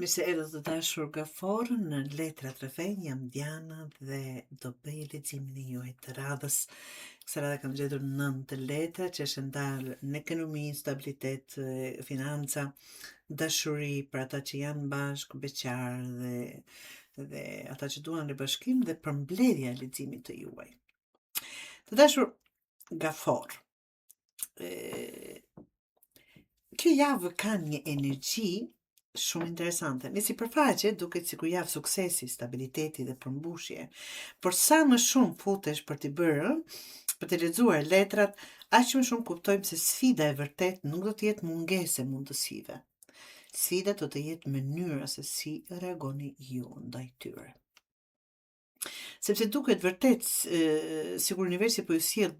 Mirë se erdhët të dashur gaforë në Letrat Rrëfejnë, jam Diana dhe do bëj leximin e juaj të radhës. Kësaj radhe kam zgjedhur 9 letra që është ndarë në ekonomi, stabilitet, financa, dashuri për ata që janë bashkë, beqarë dhe dhe ata që duan ribashkim dhe përmbledhja e leximit të juaj. Të dashur gaforë, kjo javë ka një energji shumë interesante. Në sipërfaqe duket sikur javë suksesi, stabiliteti dhe përmbushje. Por sa më shumë futesh për t'i bërë, për të lexuar letrat, aq më shumë kuptojmë se sfida e vërtetë nuk do të jetë mungesë e mundësive. Sfida do të jetë mënyra se si reagoni ju ndaj tyre. Sepse duket vërtet sikur universi po ju sjell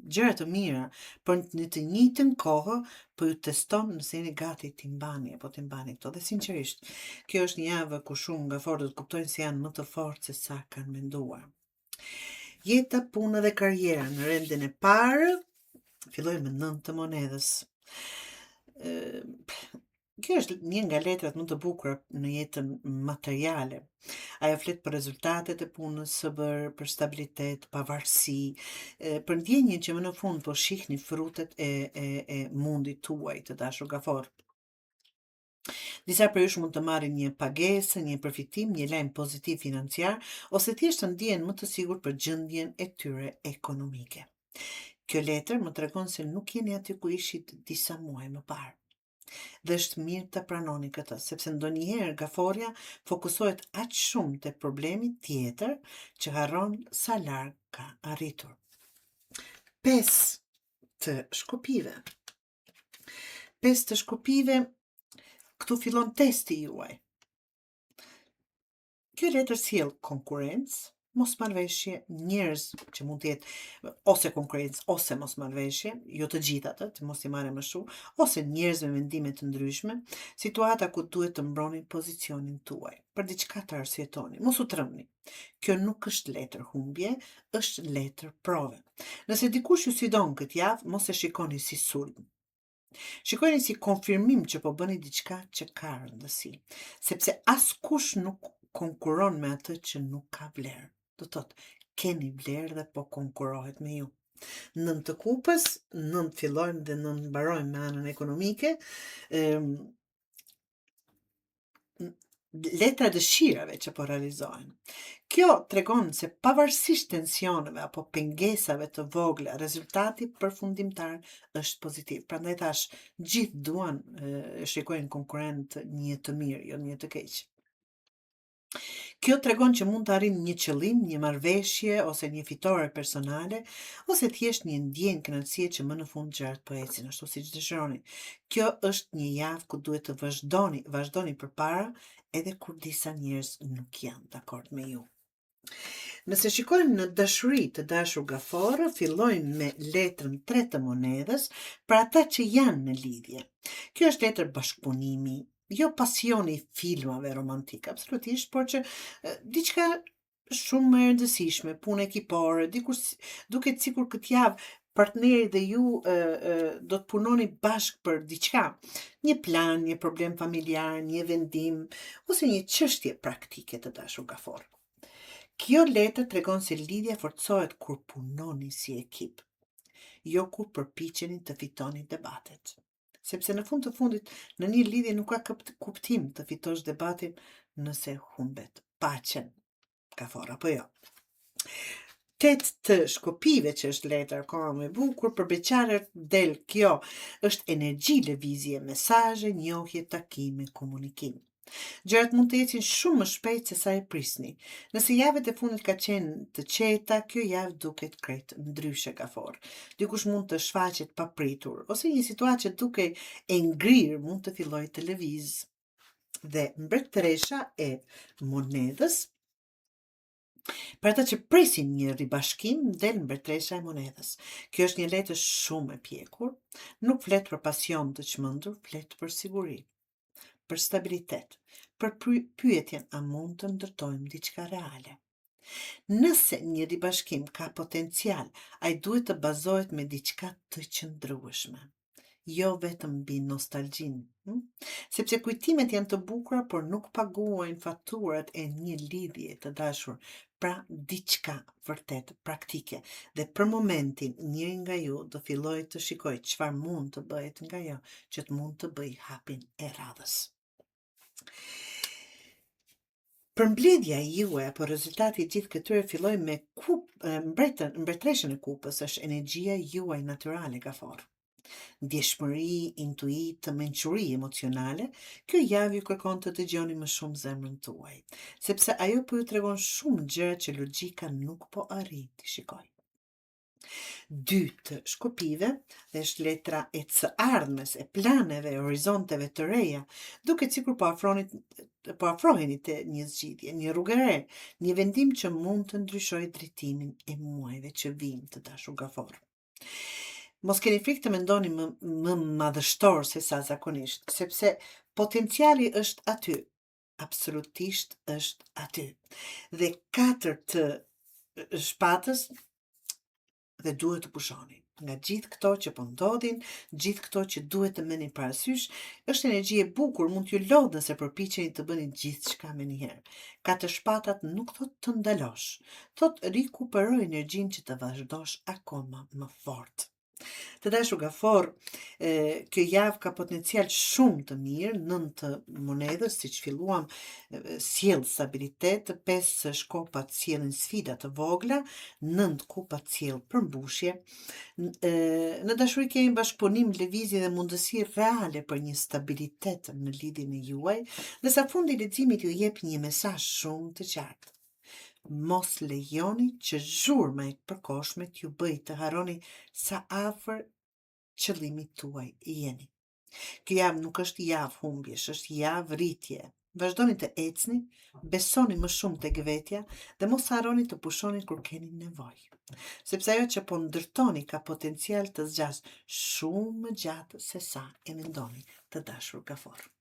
gjëra të mira, por në të njëjtën kohë po ju teston nëse jeni gati t'i mbani apo t'i mbani këto. Dhe sinqerisht, kjo është një javë ku shumë gaforë do të kuptojnë se janë më të fortë se sa kanë menduar. Jeta, puna dhe karriera në rendin e parë, fillojmë me nëntë të monedhës. Kjo është një nga letrat më të bukura në jetën materiale. Ajo flet për rezultatet e punës së bërë, për stabilitet, pavarësi, për ndjenjën që më në fund po shihni frutet e, e, e mundit tuaj të dashur gaforë. Disa prej jush mund të marrin një pagesë, një përfitim, një lajm pozitiv financiar ose thjesht të ndihen më të sigurt për gjendjen e tyre ekonomike. Kjo letër më tregon se nuk jeni aty ku ishit disa muaj më parë. Dhe është mirë ta pranoni këtë, sepse ndonjëherë gaforja fokusohet aq shumë te problemi tjetër që harron sa larg ka arritur. 5 të shkopinjve. 5 të shkopinjve, këtu fillon testi juaj. Kjo letër sjell konkurrencë, mosmarrëveshje, njerëz që mund të jetë ose konkurrencë ose mosmarrëveshje, jo të gjithë atë, të mos i marrim më shumë, ose njerëz me mendime të ndryshme, situata ku duhet të mbroni pozicionin tuaj, për diçka të arsyetoni, mos u trembni. Kjo nuk është letër humbje, është letër prove. Nëse dikush ju sfidon këtë javë, mos e shikoni si sulm. Shikojeni si konfirmim që po bëni diçka që ka rëndësi, sepse askush nuk konkurron me atë që nuk ka vlerë. Do të thotë, keni vlerë dhe po konkurrohet me ju. Nëntë të kupës, nëntë fillojmë dhe nëntë mbarojmë me anën ekonomike, letra e dëshirave që po realizohen. Kjo tregon se pavarësisht tensioneve apo pengesave të vogla, rezultati përfundimtar është pozitiv. Prandaj thashë, gjithë duan e shikojnë konkurrent një të mirë, jo një të keq. Kjo tregon që mund të arrini një qëllim, një marrëveshje ose një fitore personale, ose thjesht një ndjenjë kënaqësie që më në fund gjërat po ecin ashtu siç dëshironi. Kjo është një javë ku duhet të vazhdoni, vazhdoni përpara edhe kur disa njerëz nuk janë dakord me ju. Nëse shikojmë në dashuri të dashur gaforë, fillojmë me letrën 3 të monedhës për ata që janë në lidhje. Kjo është letër bashkëpunimi, jo pasioni i filmave romantik, absolutisht, por që diçka shumë më e rëndësishme, punë ekipore, dikur duket sikur këtë javë partneri dhe ju e, e, do të punoni bashkë për diçka, një plan, një problem familjar, një vendim ose një çështje praktike të dashur gaforë. Kjo letër tregon se lidhja forcohet kur punoni si ekip, jo kur përpiqeni të fitoni debatet. Sepse në fund të fundit, në një lidhje nuk ka kuptim të fitosh debatin nëse humbet paqen. Gaforë apo jo. Tetë të shkopinjve që është letër akoma më e bukur, për beqarët del kjo është energji lëvizje, mesazhe, njohje, takime, komunikim. Gjërat mund të ecin shumë më shpejt se sa e prisni. Nëse javët e fundit ka qenë të qeta, kjo javë duket krejt ndryshe gaforë. Dikush mund të shfaqet papritur, ose një situatë që dukej e ngrirë mund të fillojë të lëvizë. Dhe mbretëresha e monedhës Për ata që presin një ribashkim, del mbretëresha e monedhës. Kjo është një letër shumë e pjekur, nuk flet për pasion të çmendur, flet për siguri, për stabilitet, për pyetjen a mund të ndërtojmë diçka reale. Nëse një ribashkim ka potencial, ai duhet të bazohet me diçka të qëndrueshme. jo vetëm mbi nostalgjinë. Hm? Sepse kujtimet janë të bukura, por nuk paguajnë faturat e një lidhje të dashur. Pra diçka vërtet praktike. Dhe për momentin, njëri nga ju do fillojë të shikojë çfarë mund të bëhet nga jo, që të mund të bëjë hapin e radhës. Përmbledhja juaj apo rezultati i gjithë këtyre filloi me kup, mbretën, mbretëreshën e kupës, është energjia juaj natyrale gaforr. Ndjeshmëri, intuitë, mençuri emocionale, kjo javë ju kërkon të dëgjoni më shumë zemrën tuaj, sepse ajo po ju tregon shumë gjëra që logjika nuk po arrin t'i shikojë. Dy të shkopinjve dhe është letra e së ardhmes, e planeve, e horizonteve të reja, duket sikur po afroni po afroheni te një zgjidhje, një rrugë e re, një vendim që mund të ndryshojë drejtimin e muajve që vijnë të dashur gaforr. Mos keni frikë të mendoni më, më madhështor se sa zakonisht, sepse potenciali është aty, absolutisht është aty. Dhe katër të shpatës dhe duhet të pushoni. Nga gjithë këto që po ndodhin, gjithë këto që duhet të merrni parasysh, është energji e bukur, mund t'ju lodhë nëse përpiqeni të bëni gjithçka menjëherë. Katër shpatat nuk thotë të ndalosh, thotë rikupero energjinë që të vazhdosh akoma më fort. Të dashur gaforr, kjo javë ka potencial shumë të mirë, nëntë të monedhës, siç filluam, sjell stabilitet, pesë shkopat sjellin sfida të vogla, nëntë kupat sjell përmbushje. Në dashuri kemi bashkëpunim, lëvizje dhe mundësi reale për një stabilitet në lidhjen e juaj, ndërsa fundi i leximit ju jep një mesazh shumë të qartë. Mos lejoni që zhurma e përkohshme t'ju bëjë të harroni sa afër qëllimit tuaj jeni. Kjo javë nuk është javë humbjesh, është javë rritje. Vazhdoni të ecni, besoni më shumë tek vetja dhe mos harroni të pushoni kur keni nevojë. Sepse ajo që po ndërtoni ka potencial të zgjasë shumë më gjatë se sa e mendoni të dashur gaforr.